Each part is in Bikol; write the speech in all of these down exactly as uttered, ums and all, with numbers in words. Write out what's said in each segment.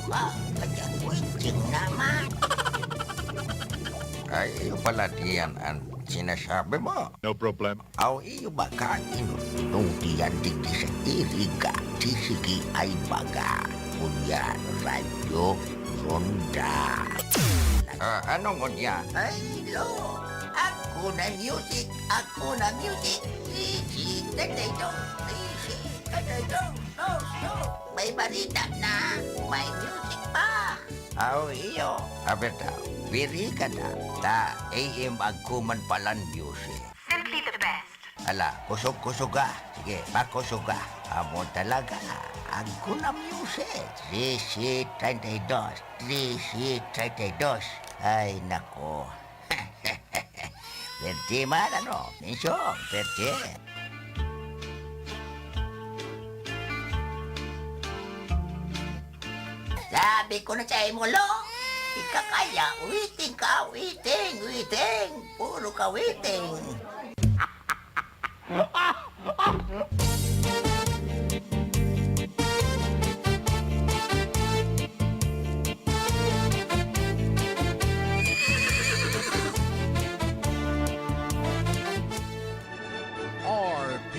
Ah, kaya waiting naman. Ay, iyo pala diyan an sinasabi mo. No problem. Aw, iyo ba ka inunod diyan digdi sa Iriga, sisigi ay baga. Ngunyan, Radyo Ronda. Ah, ano ngunyan? Ay, lo, ako na music, ako na music. Sisig na tayo, sisig na tayo. No, no. May barita na, may music pa. Aw, iyo. Abi ta, biri ka ta. Ta, A M agkuman palan music. Simply the best. Ala, kusog-kusog ka. Sige, makusog ka. Amo talaga. Agko na music. Trece treinta y dos. Trece treinta y dos. Ay, nako. Pwerte man, ano? Mensyon, pwerte. Sabi ko na sa imo, lo, ika kaya, waiting ka, waiting, waiting. Puro ka waiting. R P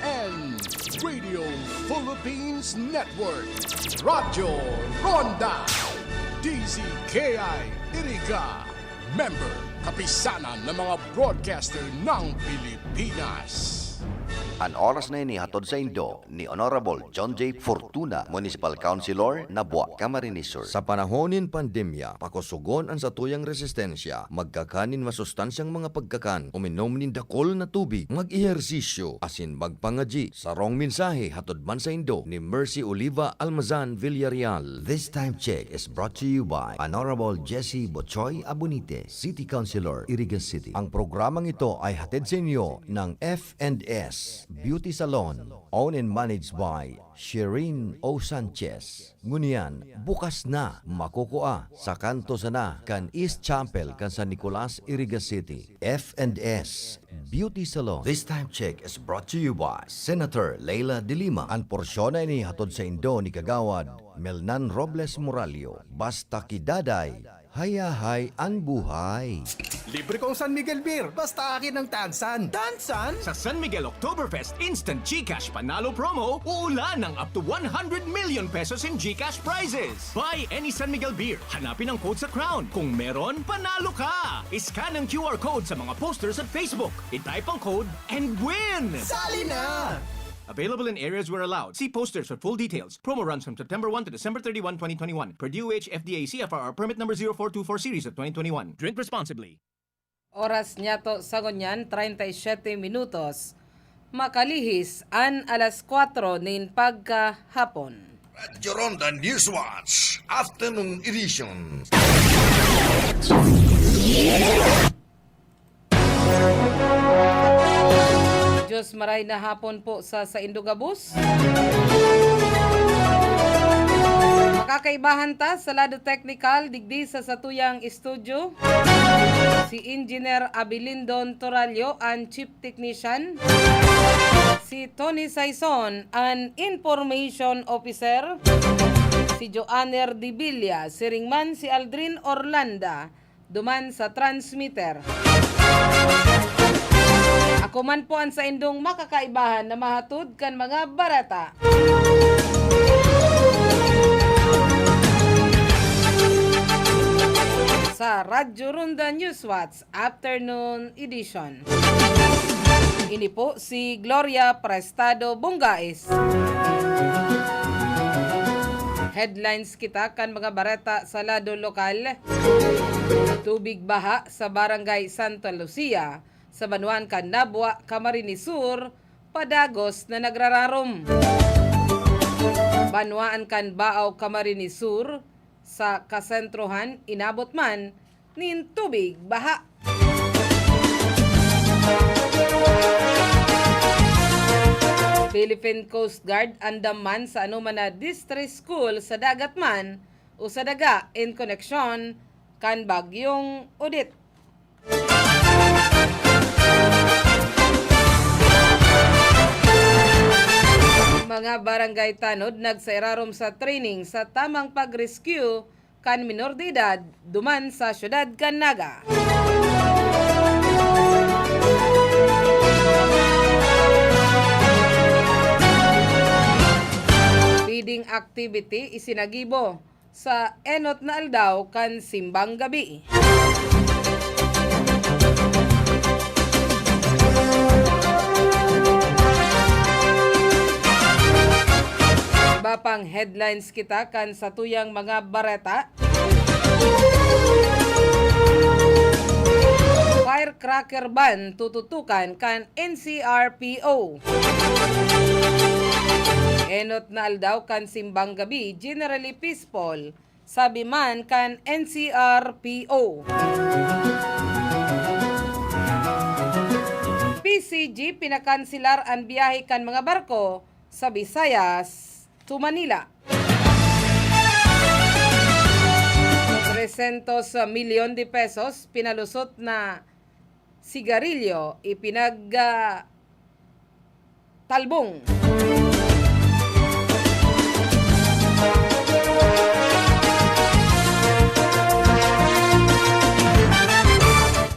N, Radio Philippines Network, Radyo Ronda, D Z K I Iriga, member, Kapisanan ng mga Broadcaster ng Pilipinas. An oras na ini hatod saindo ni Honorable John J Fortuna, Municipal Councilor, Nabua, Camarines Sur. Sa panahon nin pandemya, pakosogon an satuyang resistensya, magkakan nin masustansyang mga pagkakan, uminom nin dakul na tubig, mag-ehersisyo, asin magpangadyi. Sarong mensahe hatod man saindo ni Mercy Oliva Almazan Villarreal. This time check is brought to you by Honorable Jesse Bochoy Abunite, City Councilor, Iriga City. Ang programang ito ay hatid sa inyo ng F and S Beauty Salon, owned and managed by Shireen O Sanchez. Ngunyan, bukas na, makukua sa kanto sana kan East Chapel kan San Nicolas, Iriga City. F and S Beauty Salon. This time check is brought to you by Senator Leila de Lima. An porsyon na ini hatod saindo ni Kagawad Melnan Robles Morallo. Basta ki Daday, hayahay an buhay. Libre kong San Miguel beer, basta akin ang Tansan. Tansan? Sa San Miguel Oktoberfest Instant GCash Panalo Promo, uulan ng up to one hundred million pesos in GCash prizes. Buy any San Miguel beer, hanapin ang code sa crown. Kung meron, panalo ka! I-scan ang Q R code sa mga posters at Facebook. I-type ang code and win! Sali na! Available in areas where allowed. See posters for full details. Promo runs from September one to December thirty-one, twenty twenty-one. Per D O H F D A C F R R permit number zero four two four series of twenty twenty-one. Drink responsibly. Oras niyato sa ngunyan, treinta y siete minutos. Makalihis an alas kwatro nin pagkahapon. Radyo Ronda Newswatch, Afternoon Edition. Diyos maray na hapon po sa saindo gabos. Makakaibahan ta sa lado technical digdi sa satuyang studio. Si Engineer Abilindon Torallo, an Chief Technician. Si Tony Saison, an Information Officer. Si Joanner Divilla, siring man si Aldrin Orlanda, duman sa transmitter. Ako man po an saindong makakaibahan na mahatod kan mga bareta. Sa Radyo Ronda Newswatch Afternoon Edition. Ini po si Gloria Prestado Bungais. Headlines kita kan mga bareta sa lado lokal. Tubig baha sa Barangay Santa Lucia, sa banwaan kan Nabua, Camarines Sur, padagos na nagrararom. Banwaan kan Baao, Camarines Sur, sa kasentrohan, inabot man nin tubig baha. Philippine Coast Guard andam man sa anoman na distress school sa dagat man o sa daga in koneksyon kan Bagyong Odette. Mga barangay tanod nagsairarom sa training sa tamang pag-rescue kan minor de edad duman sa syudad kan Naga. Feeding activity isinagibo sa enot na aldaw kan simbang gabi. Iba pang headlines kita kan satuyang mga bareta. Firecracker ban tututukan kan N C R P O. Enot na aldaw kan simbang gabi, generally peaceful, sabi man kan N C R P O. P C G, pinakanselar an biyahe kan mga barko sa Visayas to Manila. Trescientos milyon de pesos pinalusot na sigarilyo ipinag, ah, talbong.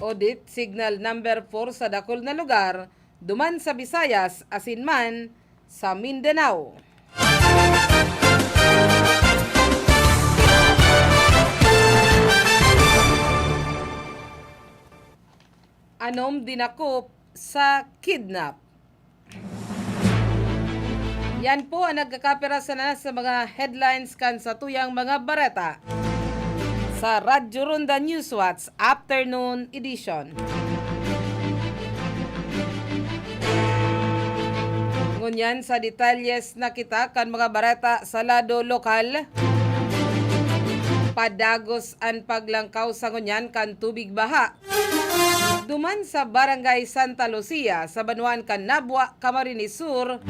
Audit signal number four sa dakul na lugar, duman sa Visayas asin man sa Mindanao. Anom dinakop sa kidnap. Yan po ang nagkakapira sana sa mga headlines kan satuyang mga bareta sa Radyo Ronda Newswatch Afternoon Edition. Ngunyan sa detalyes na kita kan mga bareta sa lado lokal. Padagos an paglangkaw sa ngunyan kan tubig baha duman sa Barangay Santa Lucia sa banwaan kan Nabua, Camarines Sur,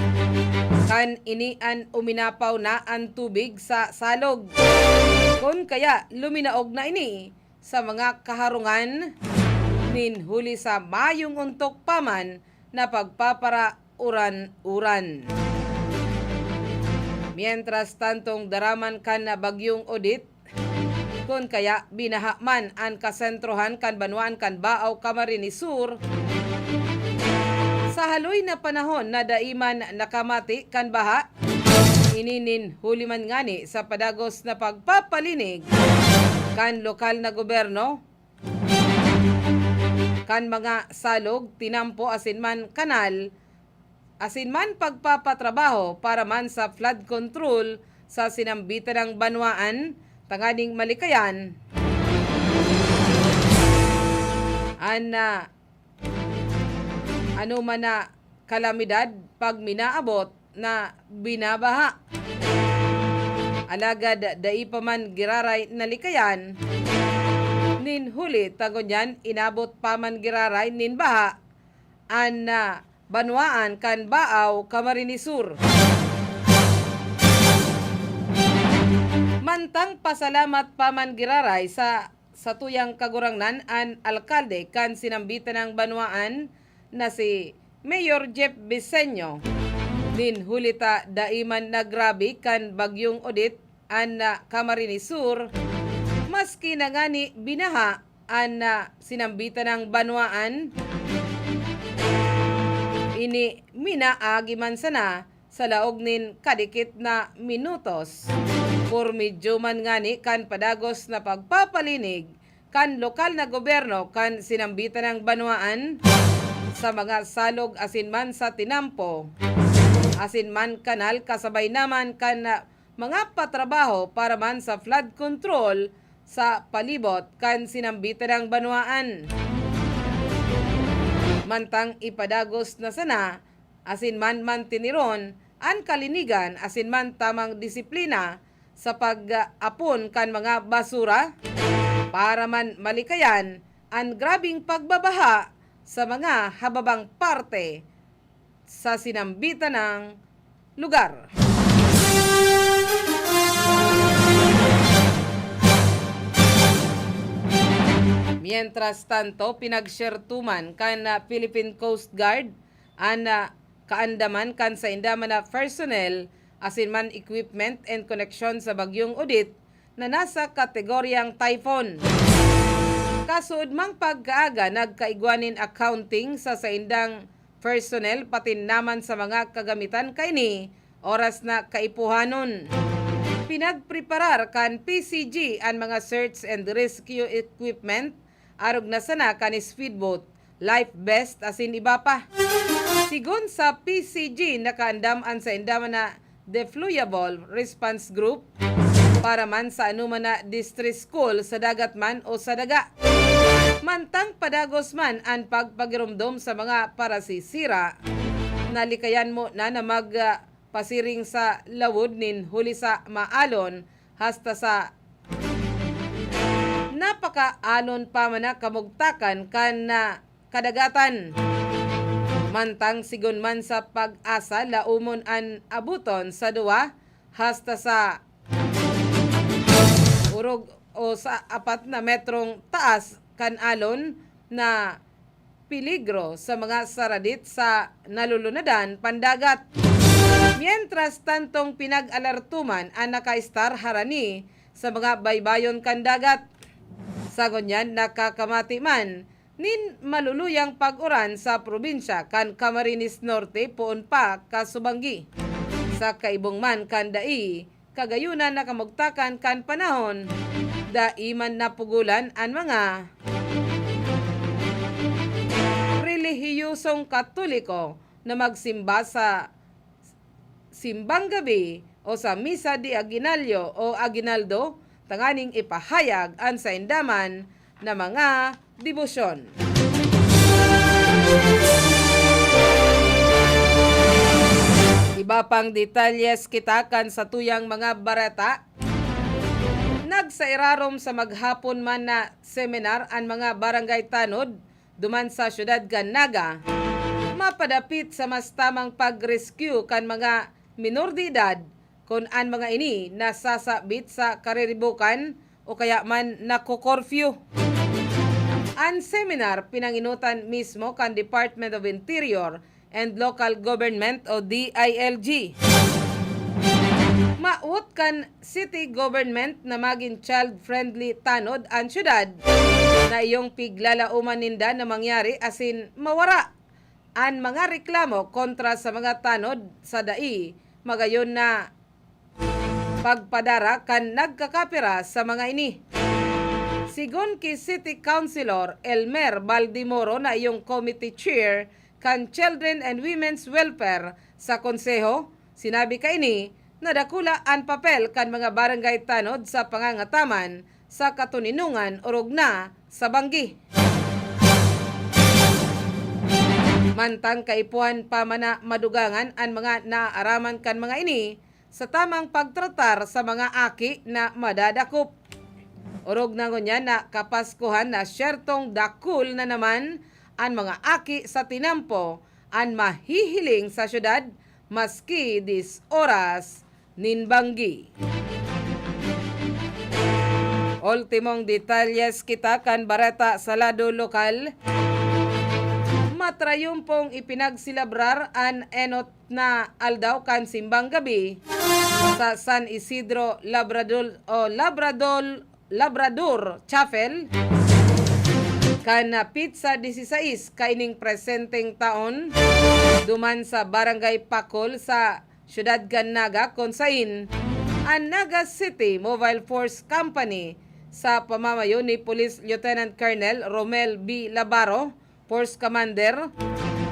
kan ini an uminapaw na an tubig sa salog. Kun kaya, luminaog na ini sa mga kaharungan nin huli sa mayong ontok pa man na pagpapara-uran-uran. Mientras tantong daraman kan Bagyong Odette, kun kaya binaha man an kasentrohan kan banwaan kan Baao, Camarines Sur, sa haloy na panahon na dai man nakamati kan baha, ini nin huli man ngani sa padagos na pagpapalinig kan lokal na gobyerno, kan mga salog, tinampo asin man kanal, asin man pagpapatrabaho para man sa flood control sa sinambitan nang banwaan, tanganing malikayan an, ah, ano man na kalamidad pag minaabot na binabaha. Alagad dai pa man giraray nalikayan nin huli ta ngunyan inabot pa man giraray nin baha an, ah, banwaan kan Baao, Camarines Sur. Mantang pasalamat pa man giraray sa satuyang Kagurangnan an alkalde kan sinambitan nang banwaan na si Mayor Jeff Biseño. Nin huli ta dai man nagrabe kan Bagyong Odette an, ah, Camarines Sur, maski na ngani binaha an, ah, sinambitan nang banwaan. Ini minaagi man sana sa laog nin kadikit na minutos. Pormidyo man ngani kan padagos na pagpapalinig kan lokal na gobyerno kan sinambitan nang banwaan sa mga salog asin man sa tinampo, asin man kanal kasabay naman kan, ah, mga patrabaho para man sa flood control sa palibot kan sinambitan nang banwaan. Mantang ipadagos na sana asin man mantiniron an kalinigan asin man tamang disiplina sa pag-apon kan mga basura para man malikayan an grabeng pagbabaha sa mga hababang parte sa sinambitan nang lugar. Mientras tanto, pinag-share tuman kan, ah, Philippine Coast Guard an, ah, kaandaman kan sainda man na personnel asin man equipment in koneksyon sa Bagyong Odette na nasa kategoryang typhoon. Kasuodmang pagkaaga, nagkaigwa nin accounting sa saindang personnel pati naman sa mga kagamitan kaini oras na kaipuhanon. Pinagpreparar kan P C G an mga search and rescue equipment, arog na sana kan speedboat, life vest asin iba pa. Sigon sa P C G, nakaandam an sainda man na deployable response group para man sa anoman na distress call sa dagat man o sa daga. Mantang padagos man an pagpagiromdom sa mga parasisira, nalikayan mo na na mag, ah, pasiring sa lawod nin huli sa maalon hasta sa napakaalon pa man na kamugtakan kan, ah, kadagatan. Mantang sigon man sa pag-asa, laomon an abuton sa duwa hasta sa orog o sa apat na metrong taas kan alon na peligro sa mga saradit sa nalulunadan pandagat. Mientras tantong, pinag-alertuman an nakaestar harani sa mga baybayon kan dagat. Sa ngunyan, nakakamati man nin maluluyang pag-uran sa probinsya kan Camarines Norte poon pa kasubanggi. Sa kaibong man kan dai, kagayunan na kamugtakan kan panahon, dai man napugulan an mga relihiyosong Katoliko na magsimba sa simbang gabi o sa Misa de Aguinaldo o Aguinaldo, tanganing ipahayag an sainda man na mga debosyon. Iba pang detalyes kita kan satuyang mga bareta. Nagsairarom sa maghapon man na seminar an mga barangay tanod duman sa siyudad kan Naga, mapadapit sa mas tamang pag-rescue kan mga minor de edad, kun an mga ini nasasabit sa kariribukan o kaya man nako-curfew. An seminar pinangenotan mismo kan Department of Interior and Local Government o D I L G. Mawot kan city government na magin child-friendly tanod an syudad, na iyong piglalaoman ninda na mangyari asin mawara an mga reklamo kontra sa mga tanod sa dai magayon na pagpadara kan nagkakapira sa mga ini. Sigon ki City Councilor Elmer Baldimoro na iyong committee chair kan Children and Women's Welfare sa Konseho, sinabi kaini na dakula an papel kan mga barangay tanod sa pangangataman sa katoninongan orog na sa banggi. Mantang kaipuhan pa man na madugangan an mga naaaraman kan mga ini sa tamang pagtratar sa mga aki na madadakop. Orog na ngunyan na Kapaskuhan na syertong dakul na naman an mga aki sa tinampo an mahihiling sa syudad maski dis oras nin banggi. Ultimong detalyes kita kan bareta sa lado lokal. Matrayumpong ipinagsilabrar an enot na aldaw kan simbang gabi sa San Isidro Labrador o Labrador Labrador Chapel kan, ah, petsa dieciséis kaining presenteng taon, duman sa Barangay Pakol sa siyudad kan Naga, kun sain an Naga City Mobile Force Company sa pamamayo ni Police Lieutenant Colonel Romel B. Labaro, Force Commander,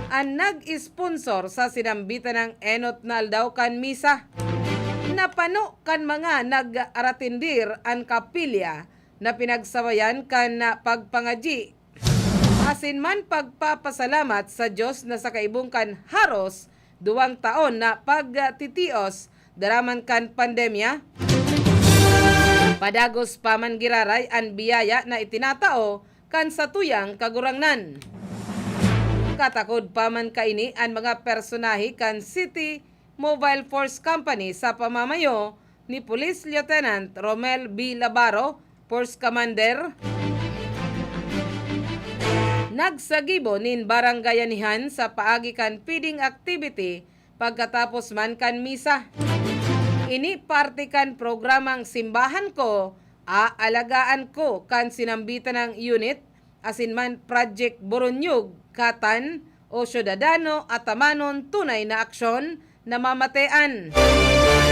an nag-sponsor sa sinambitan ng enot na aldaw kan misa. Napano kan mga nag-aratindir an kapilya na pinagsabayan kan pagpangadyi asin man pagpapasalamat sa Dios na sa kaibong kan haros duwang taon na pagtitios daraman kan pandemya. Padagos pa man giraray an biyaya na itinatao kan satuyang Kagurangnan. Katakod pa man kaini an mga personahe kan City Mobile Force Company sa pamamayo ni Police Lieutenant Romel B. Labaro, Force Commander, Nagsagibo nin barangayanihan sa paagi kan feeding activity pagkatapos man kan misa. Ini parte kan programang Simbahan Ko, Aalagaan Ko kan sinambitan ng unit asin man Project Boronyog, Katan o Syudadano Atamanon, tunay na aksyon na mamatean.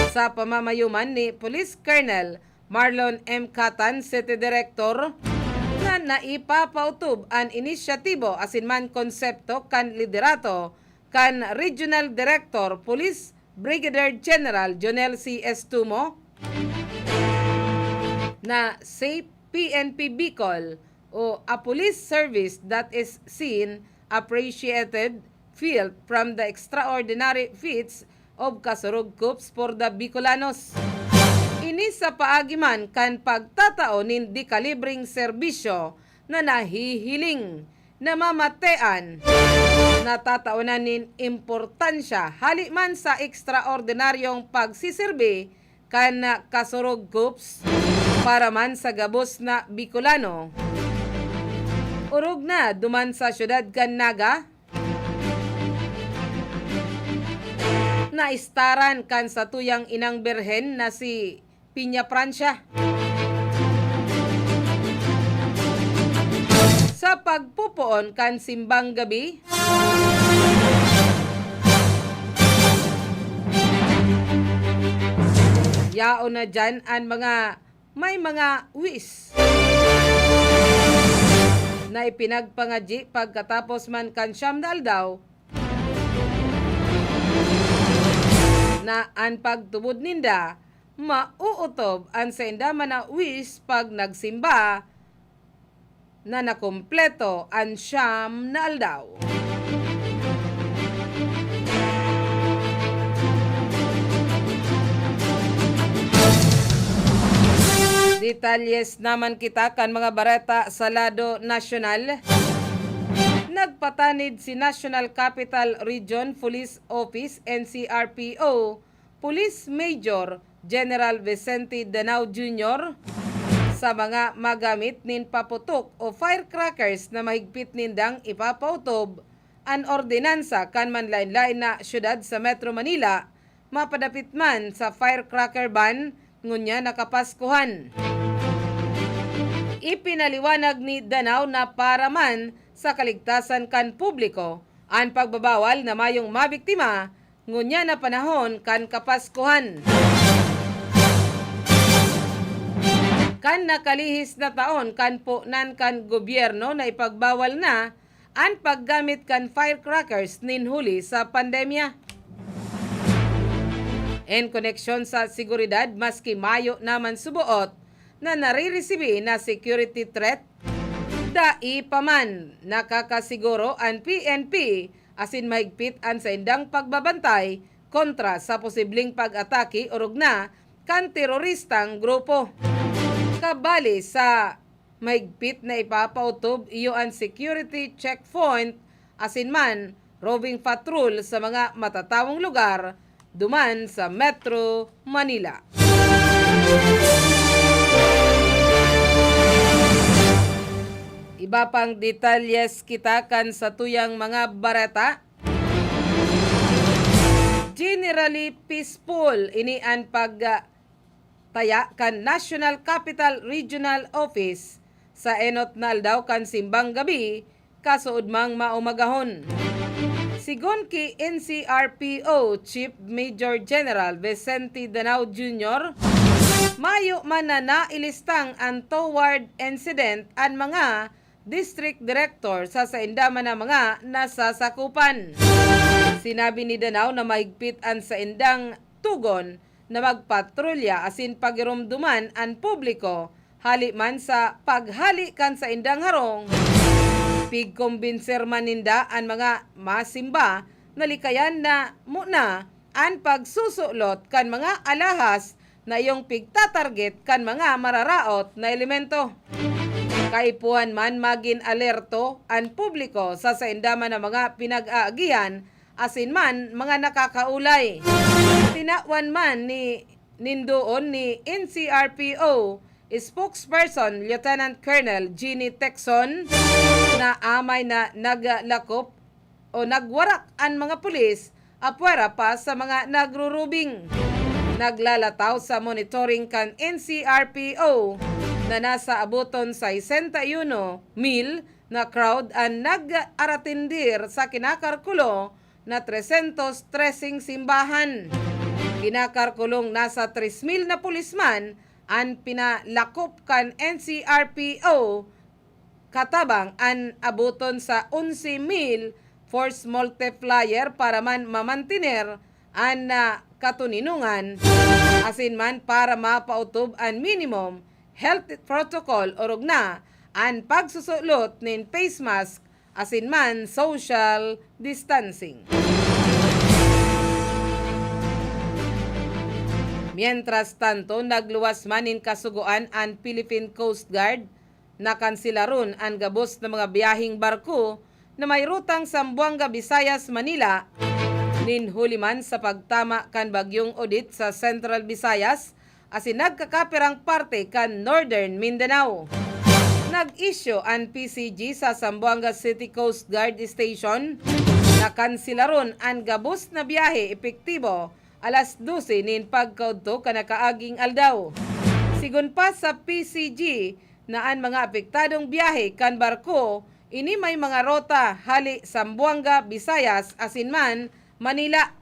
Sa pamamayo man ni Police Colonel Marlon M. Catan, City Director, na naipapautob an inisyatibo asin man konsepto kan liderato kan Regional Director Police Brigadier General Jonel C. Estumo na Safe P N P Bicol o a police service that is seen, appreciated, felt from the extraordinary feats of Kasurog Corps for the Bicolanos. Ini sa paagi man kan pagtatao nin dekalibreng serbisyo na nahihiling, namamatean, natataonan nin importansya hali man sa ekstraordinaryong pagsiserbi kan Kasurog Corps para man sa gabos na Bicolano. Orog na duman sa siyudad kan Naga, naistaran kan satuyang inang birhen na si Piña Francia. Sa pagpupoon kan simbang gabi, yaon na diyan an mga may mga wish na ipinagpangadyi pagkatapos man kan siyam na aldaw na an pagtubod ninda, mauotob an sainda man na wish pag nagsimba na nakumpleto an siyam na aldaw. Detalyes naman kita kan mga bareta sa lado nasyonal. Nagpatanid si National Capital Region Police Office, N C R P O, Police Major General Vicente Danao Junior sa mga magamit nin paputok o firecrackers na mahigpit nindang ipapautob an ordinansa kan manlaen-laen na syudad sa Metro Manila, mapadapit man sa firecracker ban, ngunyan na Kapaskuhan. Ipinaliwanag ni Danao na para man sa kaligtasan kan publiko an pagbabawal na mayong mabiktima ngunyan na panahon kan Kapaskuhan. Kan nakalihis na taon kan ponan kan gobyerno na ipagbawal na an paggamit kan firecrackers nin huli sa pandemya. En koneksyon sa seguridad, maski mayo naman suboot na nariresibi na security threat, dai pa man nakakasiguro an P N P asin mahigpit an saindang pagbabantay kontra sa posibleng pag-atake orog na kan teroristang grupo. Kabali sa mahigpit na ipapautob iyo an security checkpoint asin man roving patrol sa mga matatawong lugar duman sa Metro Manila. Iba pang detalyes kita kan satuyang mga bareta. Generally peaceful ini an pag, ah, taya kan National Capital Regional Office sa enot na aldaw kan simbang gabi, kasuodmang maumagahon. Sigon ki N C R P O Chief Major General Vicente Danao Junior, mayo man na nailistang untoward incident an mga district director sa sainda man na mga nasasakupan. Sinabi ni Danao na mahigpit an saindang tugon na magpatrolya asin pagiromdoman an publiko hali man sa paghali kan saindang harong, pigkumbinser man ninda an mga masimba na likayan na muna an pagsusulot kan mga alahas na iyong pigtatarget kan mga mararaot na elemento. Kaipuhan man magin alerto an publiko sa sainda man na mga pinag-aagihan asin man mga nakakaulay. Tinawan man ni nindoon ni N C R P O Spokesperson Lieutenant Colonel Jeannie Tecson, naamay na naglakop o nagwarak an mga pulis apwera pa sa mga nagrurubing. Naglalataw sa monitoring kan N C R P O na nasa aboton sesenta y uno mil na crowd an nag-aratindir sa kinakalkulo na tresyentos treseng simbahan. Kinakalkulong nasa tres mil na pulisman an pinalakop kan N C R P O, katabang an aboton sa onse mil force multiplier para man mamantiner an, ah, katoninongan, asin man para mapaotob an minimum health protocol, orog na an pagsusulot nin face mask asin man social distancing. Mientras tanto, nagluwas man nin kasugoan an Philippine Coast Guard na kansilaron an gabos na mga biyaheng barko na may rutang Zamboanga, Visayas, Manila, nin huli man sa pagtama kan Bagyong Odette sa Central Visayas asin nagkakapirang parte kan Northern Mindanao. Nag-issue an P C G sa Zamboanga City Coast Guard Station na kansilaron an gabos na biyahe epektibo alas dose nin pagkaodto kan nakaaging aldaw. Sigon pa sa P C G na an mga apektadong biyahe kan barko, ini may mga rota hali Zamboanga, Visayas, asin man Manila.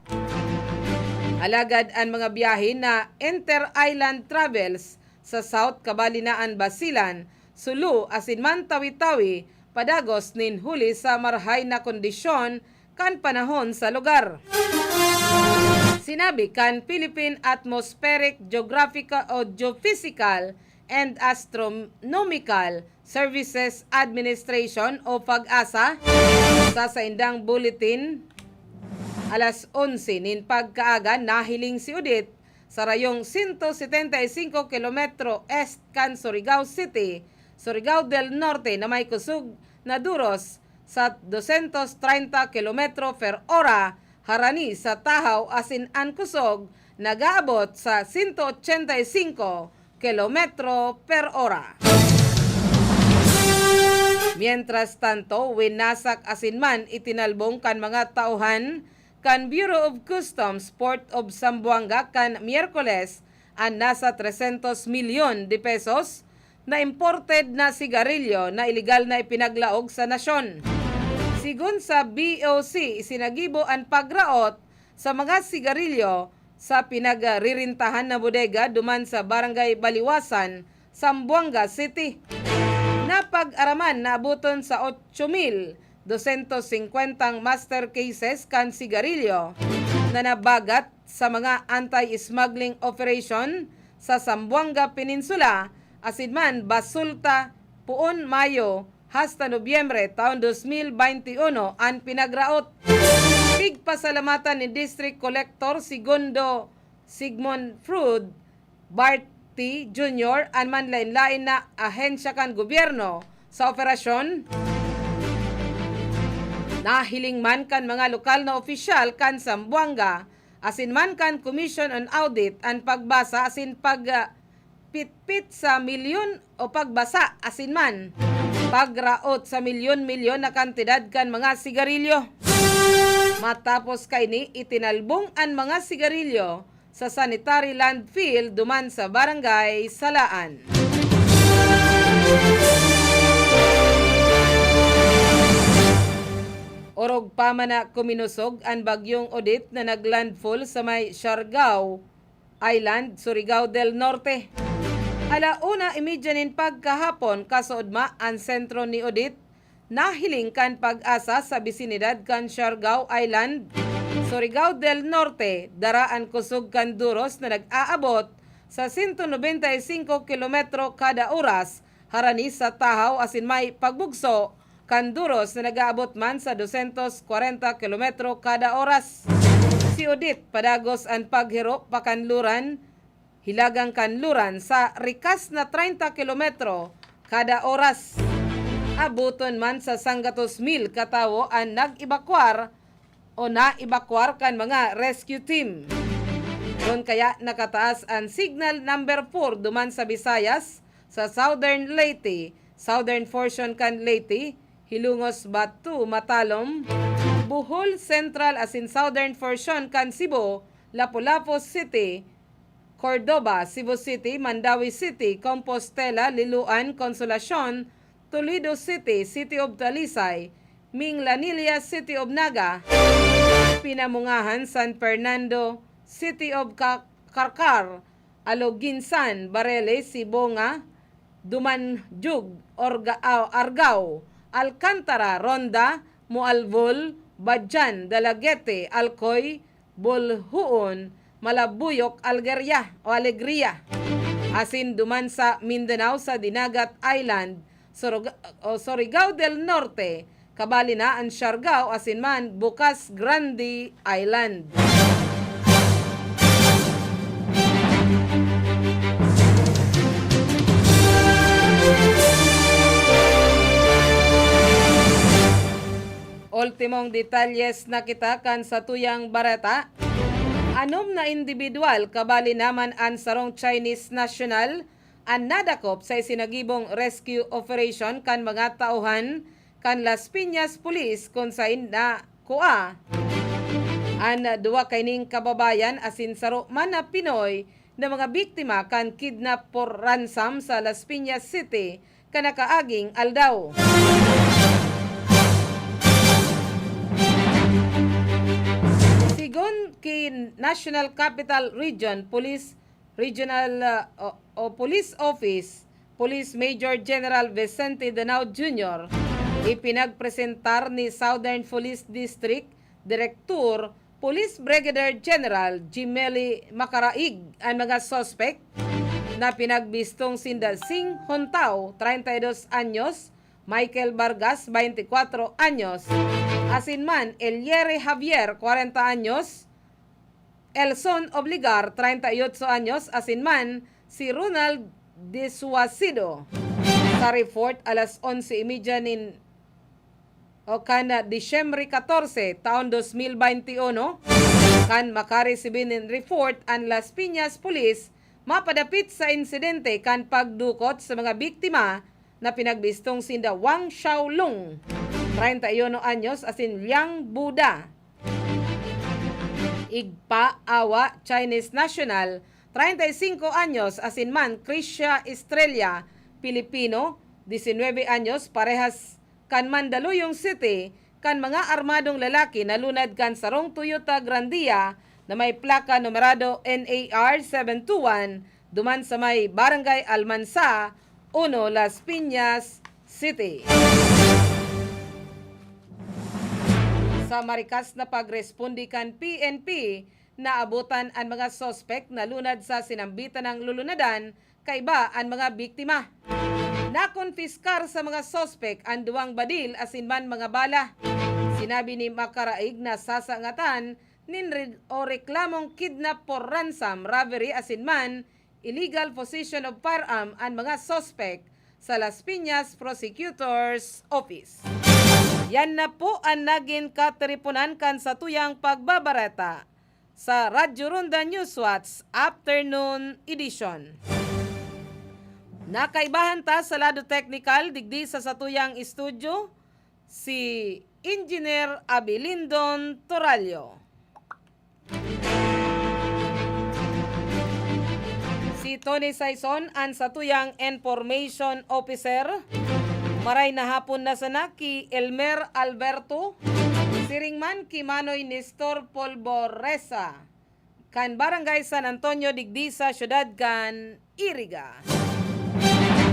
Alagad an mga biyahe na inter-island travels sa South, kabali na an Basilan, Sulu, asin man Tawi-Tawi, padagos nin huli sa marahay na kondisyon kan panahon sa lugar. Sinabi kan Philippine Atmospheric, Geographical o Geophysical and Astronomical Services Administration o PAGASA sa saindang bulletin, alas onse nin pagkaaga, nahiling si Odette sa rayong sento setenta y singko kilometro east kan Surigao City, Surigao del Norte, na may kusog na duros sa dosyentos treinta kilometro per ora harani sa tahaw, asin an kusog nag-aabot sa sento ochenta y singko kilometro per ora. Mientras tanto, winasak asin man itinalbong kan mga tauhan kan Bureau of Customs Port of Zamboanga kan Miyerkules an nasa tresyentos milyon de pesos na imported na sigarilyo na iligal na ipinaglaog sa nasyon. Sigon sa B O C, isinagibo an pagraot sa mga sigarilyo sa pinagririntahan na bodega duman sa Barangay Baliwasan, Zamboanga City. Napag-araman na aboton sa otso mil dosyentos singkwentang master cases kan sigarilyo na nabagat sa mga anti-smuggling operation sa Zamboanga Peninsula asin man Basulta, poon Mayo hasta Nobyembre taon dos mil baynte uno an pinagraot. Pigpasalamatan ni District Collector Segundo Sigmund Freud Barti Junior an manlaen-laen na ahensya kan gobyerno sa operasyon. Nahiling man kan mga lokal na opisyal kan Zamboanga asin man kan Commission on Audit an pagbasa asin pag, ah, pitpit sa milyon o pagbasa asin man pagraot sa milyon-milyon na kantidad kan mga sigarilyo. Matapos kaini, itinalbong an mga sigarilyo sa sanitary landfill duman sa Barangay Salaan. Orog pa man na kuminosog an Bagyong Odette na naglandfall sa may Siargao Island, Surigao del Norte. Ala una y media nin pagkahapon, kasuodma an sentro ni Odette, nahiling kan PAGASA sa bisinidad kan Siargao Island, Surigao del Norte. Dara an kusog kan duros na nag-aabot sa sento nobenta y singko kilometro kada oras harani sa tahaw asin may pagbugso kan duros na nag-aabot man sa dosyentos kwarenta kilometro kada oras. Si Odette, padagos an paghiro pa kanluran, hilagang kanluran sa rikas na treinta kilometro kada oras. Aboton man sa sanggatos mil katawo an nag-ebakwar o naebakwar kan mga rescue team. Kun kaya nakataas an signal number four duman sa Visayas, sa Southern Leyte, southern portion kan Leyte, Hilongos, Batu, Matalom, Bohol Central asin southern portion kan Cebu, Lapu-Lapu City, Cordova, Cebu City, Mandaue City, Compostela, Liloan, Consolacion, Toledo City, City of Talisay, Minglanilla, City of Naga, Pinamungahan, San Fernando, City of Ca-, Carcar, Aloguinsan, Barele, Sibonga, Dumanjug, Orga-, ah, Argao, Alcantara, Ronda, Moalvol, Badian, Dalaguete, Alcoy, Boljoon, Malabuyoc, Algeria o Alegria, asin duman sa Mindanao sa Dinagat Island, Surug-, o Surigao del Norte, kabali na an Siargao asin man Bocas Grande Island. Ultimong detalyes na kita kan satuyang bareta. Anom na indibidwal, kabali na man an sarong Chinese national, an nadakop sa isinagibong rescue operation kan mga tauhan kan Las Piñas Police, kun saen nakua an duwa kaining kababayan asin saro man na Pinoy na mga biktima kan kidnap for ransom sa Las Piñas City kan nakaaging aldaw. Sigon ki National Capital Region Police Regional, ah, o, o Police Office, Police Major General Vicente Danao Junior, ipinagpresentar ni Southern Police District Director, Police Brigadier General Jimeli Macaraig, an mga suspek na pinagbistong sinda Sing Hontao, treinta y dos anyos, Michael Vargas, veinticuatro anyos, asin man Eliere Javier, kwarenta anyos, Elson Obligar, treinta y ocho anyos, asin man si Ronald Disuasido. Sa report, alas onse y media nin, o kan Disyembre catorce, taon dos mil veintiuno, kan makaresibi nin report an Las Piñas Police mapadapit sa insidente kan pagdukot sa mga biktima na pinagbistong sinda Wang Xiaolong, treinta y uno anyos, asin Liang Buda, Igpa Awa, Chinese national, treinta y cinco anyos, asin man Krisha Estrella, Pilipino, diecinueve anyos, parehas kan Mandaluyong City, kan mga armadong lalaki na lunad kan sarong Toyota Grandia na may plaka numerado N A R seven two one, duman sa may Barangay Almansa, uno, Las Piñas City. Sa marikas na pagresponde kan P N P, naabotan an mga suspek na lunad sa sinambitan ng lulunadan kaiba an mga biktima. Nakonpiskar sa mga suspek an duwang badil asin man mga bala. Sinabi ni Macaraig na sasangatan nin re-, o reklamong kidnap for ransom, robbery asin man illegal possession of firearm an mga suspek sa Las Piñas Prosecutor's Office. Yan na po an nagin katiriponan kan satuyang pagbabareta sa Radyo Ronda Newswatch Afternoon Edition. Nakaibahan ta sa lado teknikal digdi sa satuyang estudyo, si Engineer Abilindon Torallo. Si Tony Saison an satuyang information officer. Maray na hapon na sana ki Elmer Alberto, siring man ki Manoy Nestor Polvoreza, kan Barangay San Antonio digdi sa siyudad kan Iriga.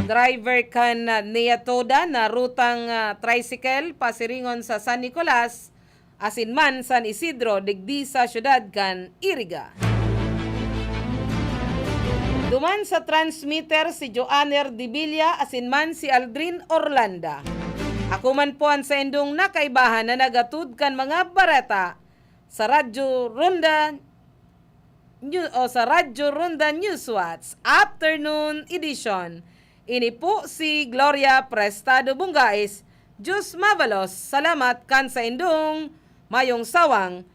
Driver kan, ah, Niatoda na rutang, ah, tricycle pasiringon sa San Nicolas, asin man San Isidro digdi sa siyudad kan Iriga. Duman sa transmitter si Joanner Dibilla asin man si Aldrin Orlanda. Ako man po an saindong nakaibahan na nagatud kan mga bareta sa Radyo Ronda New-, o sa Radyo Ronda Newswatch Afternoon Edition. Ini po si Gloria Prestado Bungais. Diyos mabalos, salamat kan saindong mayong sawang